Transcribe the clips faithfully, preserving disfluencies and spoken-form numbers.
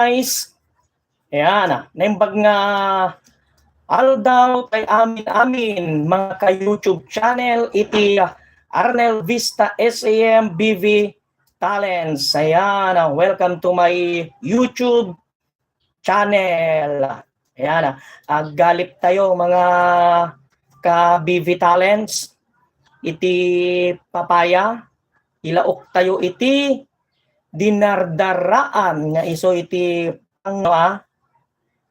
guys. Ayan, ah, naimbag nga aldaw tay amin-amin, mga ka-YouTube channel, iti, ah, Arnel Vista S A M B V Talents. Ayan, ah, welcome to my YouTube channel. Ayan, ah, aggalip tayo, mga ka-B V Talents, iti papaya, ilaok tayo iti dinardaraan nga isu iti pangno, ah.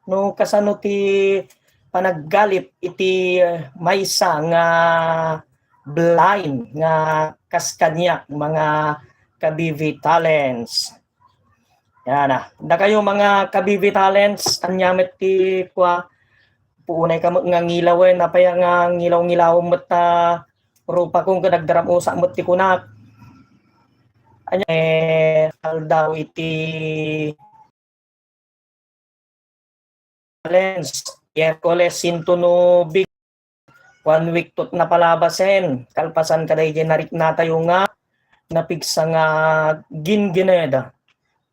No kasano ti panaggalip iti, eh, maysa nga blind nga kas kaniak, mga ka-B V Talents. Yan, ah. Dakayo, mga ka-B V Talents, ania met ti kua, puunay ka met nga ngilawen, apay nga ngilaw-ngilaw met ta rupa kong kadagdaram usa met ti kunak. Ania, eh, aldaw iti Talents, Miyerkules, sinto no big, one week tot napalabasen, kalpasan kadaydi nariknatayo nga napigsa nga gingined,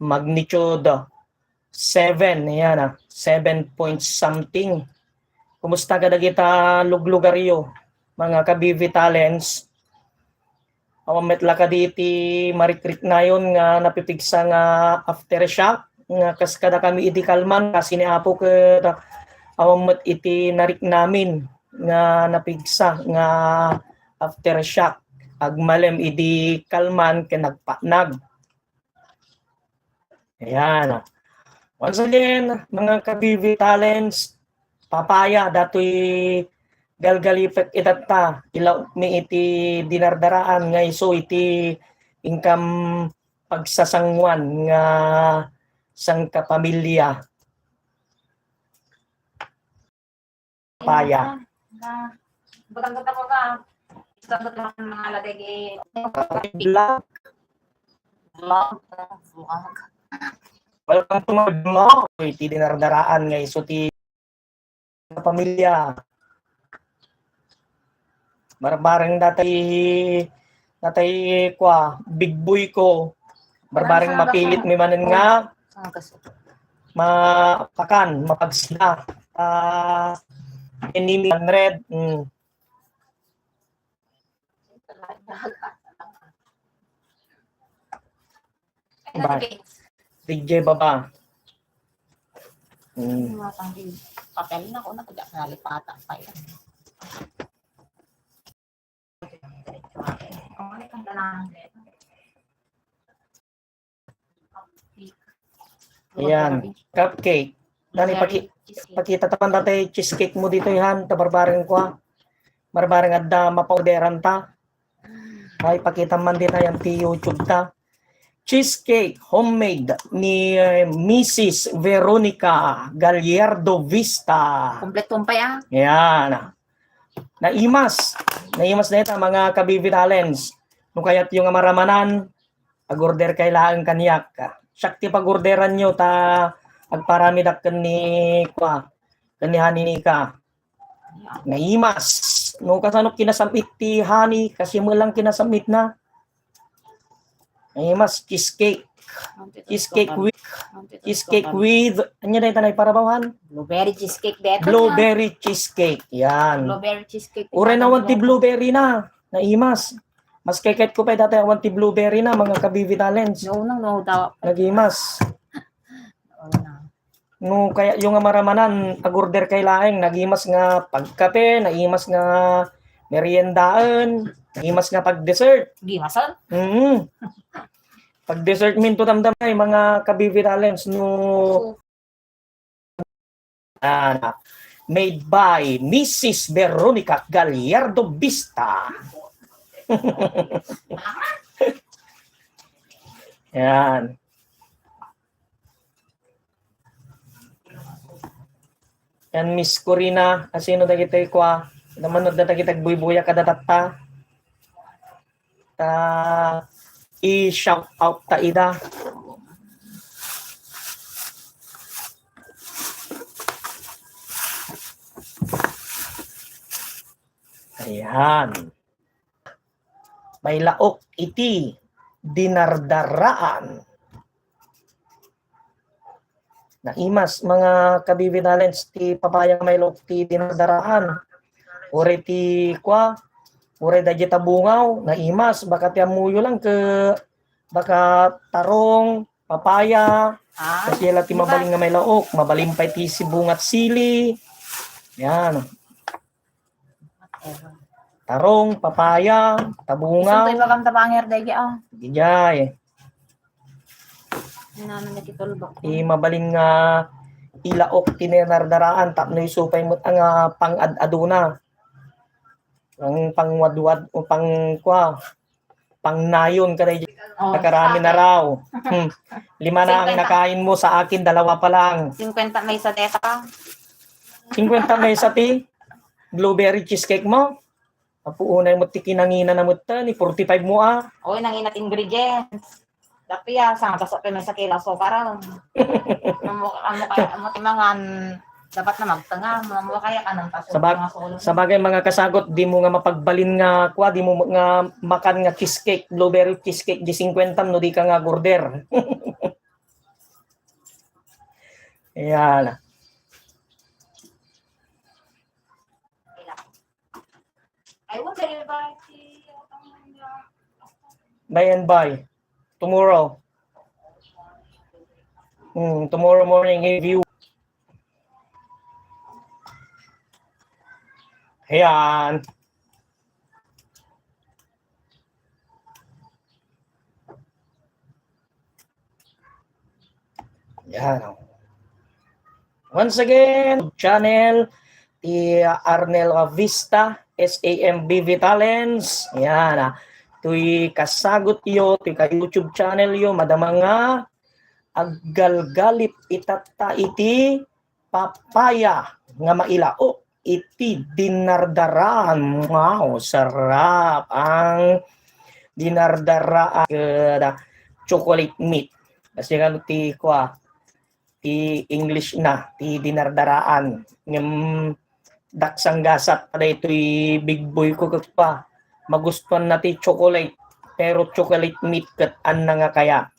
magnitude seven, yan, ah, seven point something. Kumusta kadagita luglugaryo, mga ka-B V Talents? Awan met la kadi iti marikriknayon nga napipigsa nga aftershock nga kas kadakami idi kalman, kasi ni Apo ket awan met iti nariknamin nga napigsa nga aftershock agmalem idi kalman ken nagpatnag. Ayan. Once again, mga ka-B V Talents, papaya, datoy galgalipek itatta, ilaokmi iti dinardaraan nga isu iti inkam pagsasanguan nga sangkapamilya. Papaya. Bagang gata ko ka. Bagang gata ko nga lagay. Vlog. Vlog. Vlog. Welcome to my vlog. Iti dinardaraan nga isu ti pamilya. Barbareng datay, datay kua, big boy ko. Barbareng mapilit mi manen nga mapakan, mapagsida. Ah, enemy hundred. Mm. Ba? D J Baba. Mm. Papel na ko na, kaya nalipatan pa yan. Ayan, cupcake. Dani, paki-, pakita ta man datay cheesecake mo ditoy, han, ta barbareng kua. Barbareng adda mapaorderan ta. Ay, pakita man ditoy ti YouTube ta. Cheesecake homemade ni, eh, Missus Veronica Gallardo Vista. Kompleto pay, ah. Ayan. Naimas. Naimas na ita, mga ka-B V Talents. No kayatyo nga maramanan, pag-order kay laeng kaniak. Siak ti pag-orderan nyo, ta agparamidak ken ni, kua, ken ni Honey Nika. Naimas. No kasano kinasam-it ti Honey, kasi mo lang kinasam-it na. Naimas, cheesecake. Cheesecake with, cheesecake with, anya na itanay parabawhan? Blueberry cheesecake dito. Blueberry cheesecake. Yan. Blueberry cheesecake. Uray na awan ti blueberry na. Naimas. Mas keket ko pa dati awan ti blueberry na, mga ka-B V Talents. No, no, no, daw. Nagimas. Oo na. No kayatyo nga maramanan, ag-order kay laeng, nagimas nga pagkape, nagimas nga meriendaen, nagimas nga pag-dessert. Gimasan? Mm. Pag-dessert minto damdam ay, mga ka-B V Talents, no. Ah, made by Missus Veronica Gallardo Vista. Yan. Yan, Miss Corina, asino dagiti kua? Naman dagiti agbuybuya kada tatta. Ta i-shout out ta ida. Ayan. Mailaok iti dinardaraan. Naimas, mga ka-B V Talents, ti papaya nga mailaok ti dinardaraan. Uray ti kua, uray daydiay ta bungaw, naimas, baka ti ammoyo lang ke, baka tarong, papaya, Ah, kasi la ti di ba? Mabalin nga mailaok, mabalin pay ti sibungat sili. Yan. Tarong, papaya, tabungaw. Isun to ibagam ta panger daydi, ah. Dijay. Inano na ti tulbak. Ti mabalin nga ilaok ti dinardaraan tapno isu pay met nga pang-ad-aduna. Ang pangwadwad o pang-, kua, pangnayon ka na. Oh, nakarami na raw. Hmm. Lima na ang singkwenta. Nakain mo, sa akin, dalawa pa lang. Singkwenta maysa deta. Singkwenta maysa ti blueberry cheesecake mo? Apo, unay mo ti kinangina na met, ni forty-five mo, ah. Oy, nangina ti ingredients. Dapi, ah, sangkasat pa maysa kilo asukar, ah. Amo, amo kaya, amo ti mangan, dapat na magtenga, amo kaya ka nang paso, sabag-, mga solo. Sabagay, mga kasagot, di mo nga mapagbalin nga, kua, di mo nga makan nga cheesecake, blueberry cheesecake, di singkwenta, no, di ka nga order. Ayan. By and by. Tomorrow. Hmm, tomorrow morning, if you. Ayan. Yan, oh. Once again, channel ti Arnel Vista, S A M B V Talents. Yan, ah. Toy kasagot yo, toy ka YouTube channel yo, madama nga aggalgalip itatta iti papaya nga mailaok iti dinardaraan. Wow, sarap ang dinardaraan ket chocolate mix. Kasi nga ti kua, ti English na, ti dinardaraan. Ngem daksanggasat pa daytoy big boy ko ket kua. Magustuhan na ti chocolate, pero chocolate mix ket anna nga kaya.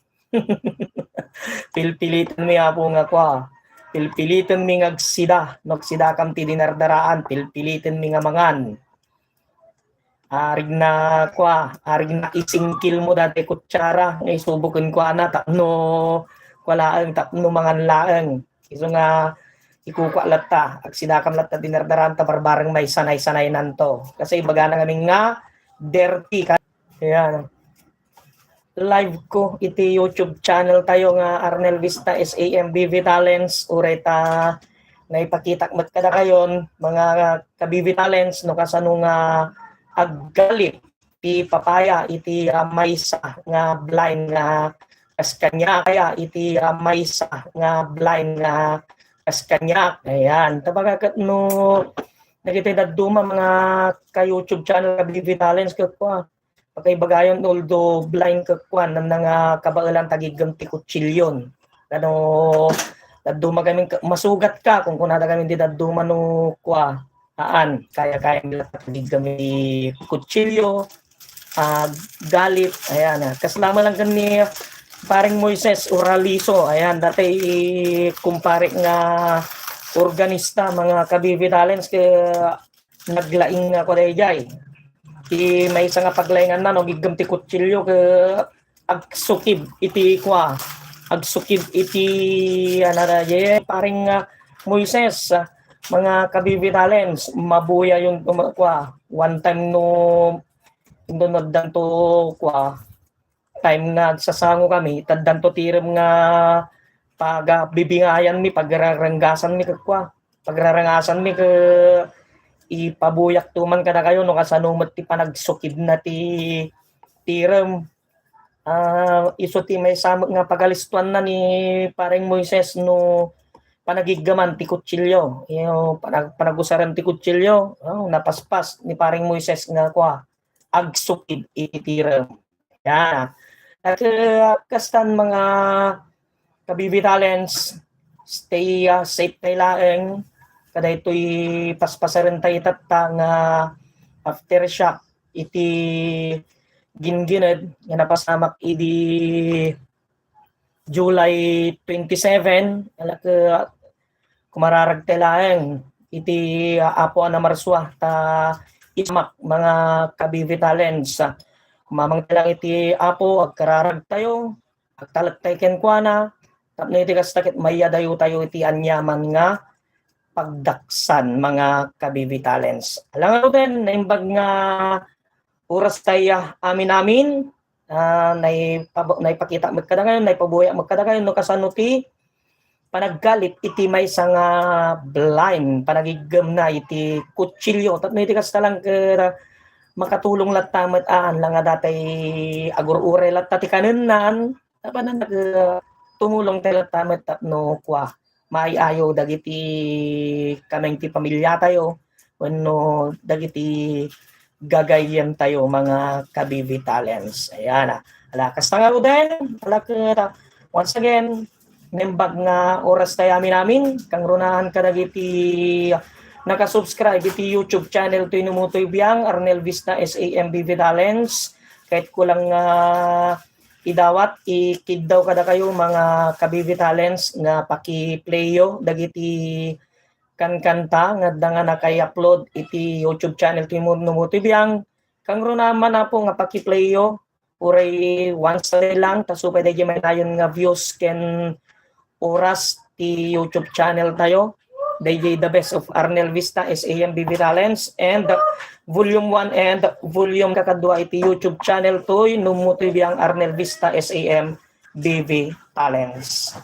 Pilpilitan mi, Apo, nga kua. Pilpilitan mi nga agsida. No agsidakam ti dinardaraan, pilpilitan mi nga mangan. Arig na, kua, arig na isingkil mo dati kutsara, nga isubo ken kuana, tapno, kua laeng, tapno mangan laeng. Isu nga, ikukua latta, agsidakam latta dinardaraan ta barbareng maisanay-sanaynanto. Kasi ibagana ngamin nga, dirty ka. Ayan. Live ko iti YouTube channel tayo nga Arnel Vista S A M B V Talents. Uray ta naipakitak met kadakayon, mga ka-B V Talents, no kasano nga aggalip ti papaya iti, ah, maysa nga blind nga kas kaniak, kaya iti, ah, maysa nga blind nga kas kaniak. Ayan. Tabaga ket no dagiti dadduma, mga ka-YouTube channel, ka-B V Talents, ket kua, pakaibagayon, although blind ket kuan, nang nga kabaelan tagiggem ti kutsilyon. Kano, dadduma kami, masugat ka, kung kunada kami di dadduma no kua, aan, kaya-kaya nila tagiggem ti kutsilyo, ah, galip, ayan, ah. Kasla man lang ken ni Pareng Moises Uraliso, ayan, dati kumpare nga organista, mga ka-B V Talents, ke naglaing nga ako dayjay. Ti maysa nga paglainganna, no, giggem ti kutsilyo, ke agsukib iti kua, agsukib iti, ano, dayjay, Pareng, ah, Moises, ah, mga ka-B V Talents, mabuyayon, um, kua, one time no, no, nagdanto, kua, time nga agsasango kami, taddanto tirem nga pagabibingayan mi, pagraranggasan mi, ket kua, pagrarangasan mi, ket ipabuyak to man kadakayo no kasano met ti panagsukibna ti tirem. Ah, isu ti maysa met nga pagalistuanna ni Pareng Moises no panagiggaman ti kutsilyo. Iyo, panag-, panagusaren ti kutsilyo. Oh, napaspas ni Pareng Moises nga kua, agsukib iti tirem. Ya. At, uh, kastan mga ka-B V Talents, stay, uh, safe tayo laeng. Kadaytoy paspasaren tayo itatta nga aftershock iti gingined nga napasamak idi July twenty-seven, ala ket kumararagtay laeng iti, ah, Apo a namarsua ta ismak, mga ka-B V Talents. Mamangta lang iti Apo, agkararagtayo, agtalektayo kenkuana, tapno iti kasta ket mayadayotayo iti aniaman nga pagdaksan, mga ka-B V Talents. Alangan den, naimbag nga oras tayo amin-amin, ah, naipab-, naipakita met kadakayo, naipabuya met kadakayo, no kasano ti panaggalit iti maysa nga blind, panagiggemna iti kutsilyo. Tapno iti kasta lang ket makatulong latta met, ah, haan la nga datay agur-uray latta ti kanennan, tapno nag-, tumulong tayo latta met tapno kua, maay-ayo dagiti kameng ti pamiliatayo wenno dagiti gagayyemtayo, mga ka-B V Talents. Ayan, ah. Ala, kasta ngaruden, ala ket, ah, once again, naimbag nga oras tayo amin-amin, kangrunaan kadagiti nakasubscribe iti YouTube channel toy Numutoy Biang, Arnel Vista, S A M B V Talents. Ket kulang nga idawat, ikiddaw kadakayo, mga ka-B V Talents, nga paki-playo dagiti kankanta nga adda nga nakay-upload iti YouTube channel ti Numutoy Biang. Kangrunaan man, Apo, nga paki-playo, uray once a day lang, ta supay daydi mainayon nga views ken oras ti YouTube channel tayo. Daydi The Best of Arnel Vista, S A M B V Talents, and volume one and volume kakadua iti YouTube channel toy Numutoy Biang, Arnel Vista, S A M B V Talents.